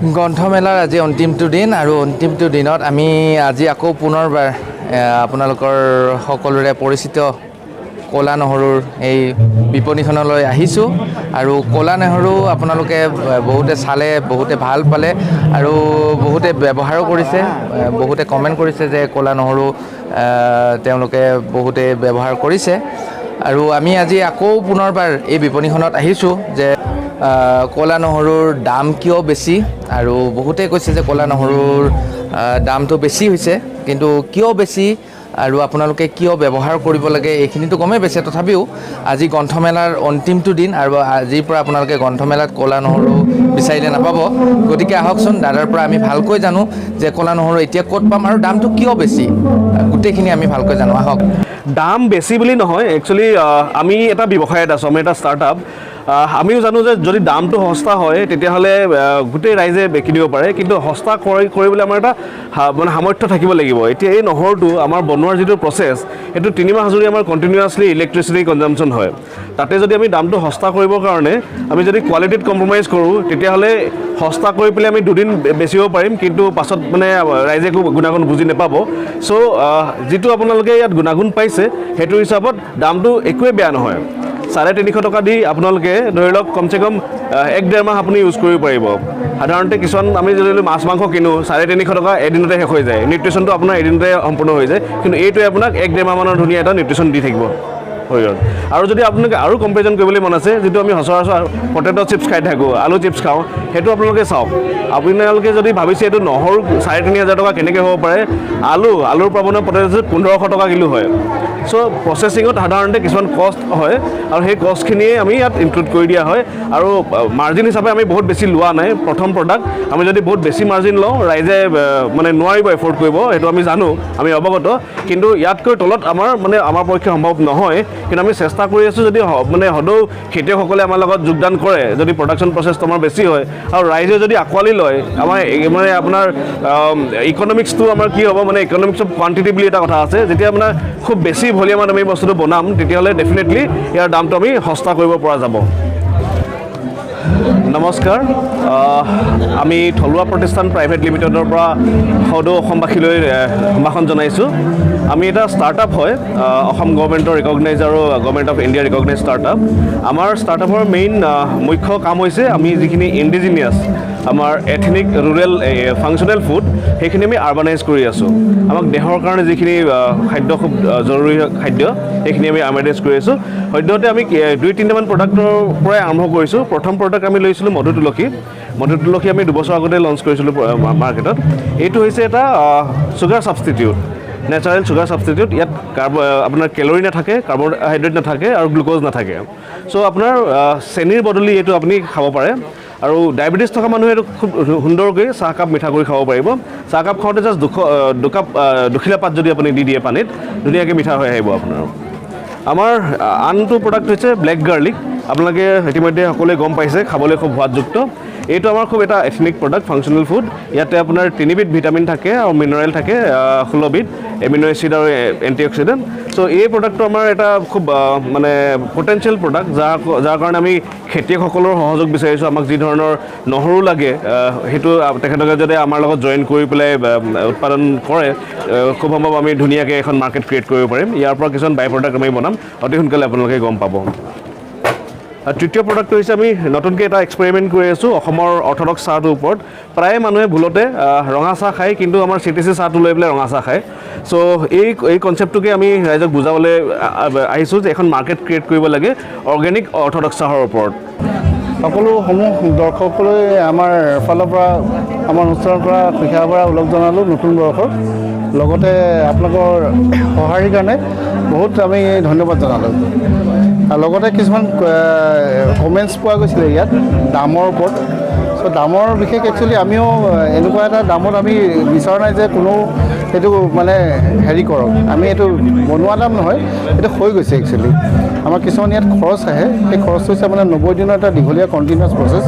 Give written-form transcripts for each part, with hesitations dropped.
গ্ৰন্থমেলাৰ আজি অন্তিমটো দিন আৰু অন্তিমটো দিনত আমি আজি আকৌ পুনৰবাৰ আপোনালোকৰ সকলোৰে পৰিচিত ক'লা নহৰুৰ এই বিপণীখনলৈ আহিছোঁ। আৰু ক'লা নহৰু আপোনালোকে বহুতে চালে, বহুতে ভাল পালে আৰু বহুতে ব্যৱহাৰো কৰিছে। বহুতে কমেণ্ট কৰিছে যে ক'লা নহৰু তেওঁলোকে বহুতে ব্যৱহাৰ কৰিছে। আৰু আমি আজি আকৌ পুনৰবাৰ এই বিপণীখনত আহিছোঁ যে ক'লা নহৰুৰ দাম কিয় বেছি। আৰু বহুতে কৈছে যে ক'লা নহৰুৰ দামটো বেছি হৈছে, কিন্তু কিয় বেছি আৰু আপোনালোকে কিয় ব্যৱহাৰ কৰিব লাগে, এইখিনিতো গমেই পাইছে। তথাপিও আজি গ্ৰন্থমেলাৰ অন্তিমটো দিন আৰু আজিৰ পৰা আপোনালোকে গ্ৰন্থমেলাত ক'লা নহৰু বিচাৰিলে নাপাব। গতিকে আহকচোন, দাদাৰ পৰা আমি ভালকৈ জানো যে ক'লা নহৰু এতিয়া ক'ত পাম আৰু দামটো কিয় বেছি, গোটেইখিনি আমি ভালকৈ জানো আহক। দাম বেছি বুলি নহয়, একচুৱেলি আমি এটা ব্যৱসায়ত আছোঁ, আমি এটা ষ্টাৰ্টআপ। আমিও জানো যে যদি দামটো সস্তা হয়, তেতিয়াহ'লে গোটেই ৰাইজে কিনিব পাৰে। কিন্তু সস্তা কৰিবলৈ আমাৰ এটা মানে সামৰ্থ্য থাকিব লাগিব। এতিয়া এই নহৰুটো আমাৰ বনোৱাৰ যিটো প্ৰচেছ, সেইটো 3 মাহ জুৰি আমাৰ কণ্টিনিউৱাছলি ইলেক্ট্ৰিচিটি কনজামশ্যন হয়। তাতে যদি আমি দামটো সস্তা কৰিবৰ কাৰণে আমি যদি কোৱালিটিত কম্প্ৰমাইজ কৰোঁ, তেতিয়াহ'লে সস্তা কৰি পেলাই আমি দুদিন বেচিব পাৰিম, কিন্তু পাছত মানে ৰাইজে একো গুণাগুণ বুজি নাপাব। চ' যিটো আপোনালোকে ইয়াত গুণাগুণ পাইছে, সেইটো হিচাপত দামটো একোৱেই বেয়া নহয়। 350 টকা দি আপোনালোকে ধৰি লওক কমচে কম এক ডেৰ মাহ আপুনি ইউজ কৰিব পাৰিব। সাধাৰণতে কিছুমান আমি যদি মাছ মাংস কিনো, 350 টকা এদিনতে শেষ হৈ যায়, নিউট্ৰিশ্যনটো আপোনাৰ এদিনতে সম্পূৰ্ণ হৈ যায়। কিন্তু এইটোৱে আপোনাক এক ডেৰ মাহমানৰ ধুনীয়া এটা নিউট্ৰিশ্যন দি থাকিব শৰীৰত। আৰু যদি আপোনালোকে আৰু কম্পেৰিজন কৰিবলৈ মন আছে, যিটো আমি সচৰাচৰ পটেট' চিপছ খাই থাকোঁ, আলু চিপছ খাওঁ, সেইটো আপোনালোকে চাওক। আপোনালোকে যদি ভাবিছে এইটো নহৰু 3500 টকা কেনেকৈ হ'ব পাৰে, আলুৰ পৰা বনোৱা পটেট' চিপছ 1500 টকা কিলো হয়। চ' প্ৰচেছিঙত সাধাৰণতে কিছুমান কষ্ট হয় আৰু সেই কষ্টখিনিয়ে আমি ইয়াত ইনক্লুড কৰি দিয়া হয়। আৰু মাৰ্জিন হিচাপে আমি বহুত বেছি লোৱা নাই। প্ৰথম প্ৰডাক্ট, আমি যদি বহুত বেছি মাৰ্জিন লওঁ, ৰাইজে মানে নোৱাৰিব এফৰ্ড কৰিব, সেইটো আমি জানো, আমি অৱগত। কিন্তু ইয়াতকৈ তলত আমাৰ মানে আমাৰ পক্ষে সম্ভৱ নহয়। কিন্তু আমি চেষ্টা কৰি আছোঁ, যদি মানে সদৌ খেতিয়কসকলে আমাৰ লগত যোগদান কৰে, যদি প্ৰডাকশ্যন প্ৰচেছটো আমাৰ বেছি হয় আৰু ৰাইজে যদি আঁকোৱালি লয়, আমাৰ মানে আপোনাৰ ইকনমিক্সটো আমাৰ কি হ'ব, মানে ইকনমিক্স অফ কোৱান্টিটি বুলি এটা কথা আছে। যেতিয়া আপোনাৰ খুব বেছি ভলিউমত আমি বস্তুটো বনাম, তেতিয়াহ'লে ডেফিনেটলি ইয়াৰ দামটো আমি সস্তা কৰিব পৰা যাব। নমস্কাৰ, আমি থলুৱা প্ৰতিষ্ঠান প্ৰাইভেট লিমিটেডৰ পৰা সদৌ অসমবাসীলৈ সম্ভাষণ জনাইছোঁ। আমি এটা ষ্টাৰ্টআপ হয়, অসম গভৰ্ণমেণ্টৰ ৰিকগনাইজ আৰু Government of India recognise startup. আমাৰ ষ্টাৰ্টআপৰ মেইন মুখ্য কাম হৈছে আমি যিখিনি ইণ্ডিজিনিয়াছ আমাৰ এথনিক ৰুৰেল ফাংচনেল ফুড, সেইখিনি আমি আৰবানাইজ কৰি আছোঁ। আমাক দেহৰ কাৰণে যিখিনি খাদ্য খুব জৰুৰী খাদ্য, সেইখিনি আমি আৰবানাইজ কৰি আছোঁ। সদ্যহতে আমি দুই তিনিটামান প্ৰডাক্টৰ পৰাই আৰম্ভ কৰিছোঁ। প্ৰথম প্ৰডাক্ট আমি লৈছিলোঁ মধু তুলসী। মধু তুলসী আমি 2 বছৰ আগতে লঞ্চ কৰিছিলোঁ মাৰ্কেটত। এইটো হৈছে এটা sugar substitute, natural sugar substitute. ইয়াত আপোনাৰ কেলৰি নাথাকে, কাৰ্বহাইড্ৰেট নাথাকে আৰু গ্লুক'জ নাথাকে। চ' আপোনাৰ চেনিৰ বদলি এইটো আপুনি খাব পাৰে আৰু ডায়েবেটিছ থকা মানুহে এইটো খুব সুন্দৰকৈ চাহকাপ মিঠা কৰি খাব পাৰিব। চাহকাপ খাওঁতে জাষ্ট 2 দুকাপ দুখিলা পাত যদি আপুনি দি দিয়ে পানীত, ধুনীয়াকৈ মিঠা হৈ আহিব আপোনাৰ। আমাৰ আনটো প্ৰডাক্ট হৈছে ব্লেক গাৰ্লিক। আপোনালোকে ইতিমধ্যে সকলোৱে গম পাইছে, খাবলৈ খুব সোৱাদযুক্ত। এইটো আমাৰ খুব এটা এথনিক প্ৰডাক্ট, ফাংচনেল ফুড। ইয়াতে আপোনাৰ তিনিবিধ ভিটামিন থাকে আৰু মিনাৰেল থাকে 16বিধ, এমিনো এচিড আৰু এণ্টি অক্সিডেণ্ট। চ' এই প্ৰডাক্টটো আমাৰ এটা খুব মানে পটেঞ্চিয়েল প্ৰডাক্ট, যাৰ কাৰণে আমি খেতিয়কসকলৰ সহযোগ বিচাৰিছোঁ। আমাক যি ধৰণৰ নহৰু লাগে, সেইটো তেখেতলোকে যদি আমাৰ লগত জইন কৰি পেলাই উৎপাদন কৰে, খুব সম্ভৱ আমি ধুনীয়াকৈ এখন মাৰ্কেট ক্ৰিয়েট কৰিব পাৰিম। ইয়াৰ পৰা কিছুমান বাই প্ৰডাক্ট আমি বনাম, অতি সোনকালে আপোনালোকে গম পাব। আৰু তৃতীয় প্ৰডাক্টটো হৈছে আমি নতুনকৈ এটা এক্সপেৰিমেণ্ট কৰি আছোঁ অসমৰ অৰ্থডক্স চাহটোৰ ওপৰত। প্ৰায়ে মানুহে ভুলতে ৰঙা চাহ খায়, কিন্তু আমাৰ চিটিচি চাহটো লৈ পেলাই ৰঙা চাহ খায়। চ' এই কনচেপ্টটোকে আমি ৰাইজক বুজাবলৈ আহিছোঁ যে এখন মাৰ্কেট ক্ৰিয়েট কৰিব লাগে অৰ্গেনিক অৰ্থডক্স চাহৰ ওপৰত। সকলো সমূহ দৰ্শকলৈ আমাৰ ফালৰ পৰা, আমাৰ অনুষ্ঠানৰ পৰা শিখাৰ পৰা ওলগ জনালোঁ নতুন বৰ্ষৰ। লগতে আপোনালোকৰ সঁহাৰিৰ কাৰণে বহুত আমি ধন্যবাদ জনালোঁ। আৰু লগতে কিছুমান কমেণ্টছ পোৱা গৈছিলে ইয়াত দামৰ ওপৰত। চ' দামৰ বিশেষ একচুৱেলি আমিও এনেকুৱা এটা দামত আমি বিচৰা নাই যে কোনো সেইটো মানে হেৰি কৰক। আমি এইটো বনোৱা দাম নহয়, এইটো হৈ গৈছে। একচুৱেলি আমাৰ কিছুমান ইয়াত খৰচ আহে। সেই খৰচটো হৈছে আপোনাৰ 90 দিনৰ এটা দীঘলীয়া কণ্টিনিউৱাছ প্ৰচেছ,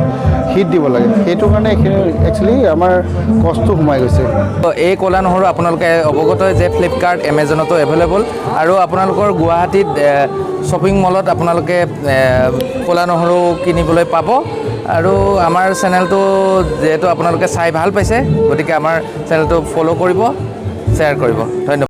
হিট দিব লাগে। সেইটো কাৰণে এইখিনি একচুৱেলি আমাৰ কষ্টটো সোমাই গৈছে। এই ক'লা নহৰু আপোনালোকে অৱগত যে ফ্লিপকাৰ্ট, এমেজনতো এভেইলেবল আৰু আপোনালোকৰ গুৱাহাটীত শ্বপিং মলত আপোনালোকে ক'লা নহৰু কিনিবলৈ পাব। আৰু আমাৰ চেনেলটো যিহেতু আপোনালোকে চাই ভাল পাইছে, গতিকে আমাৰ চেনেলটো ফ'ল' কৰিব, শ্বেয়াৰ কৰিব। ধন্যবাদ।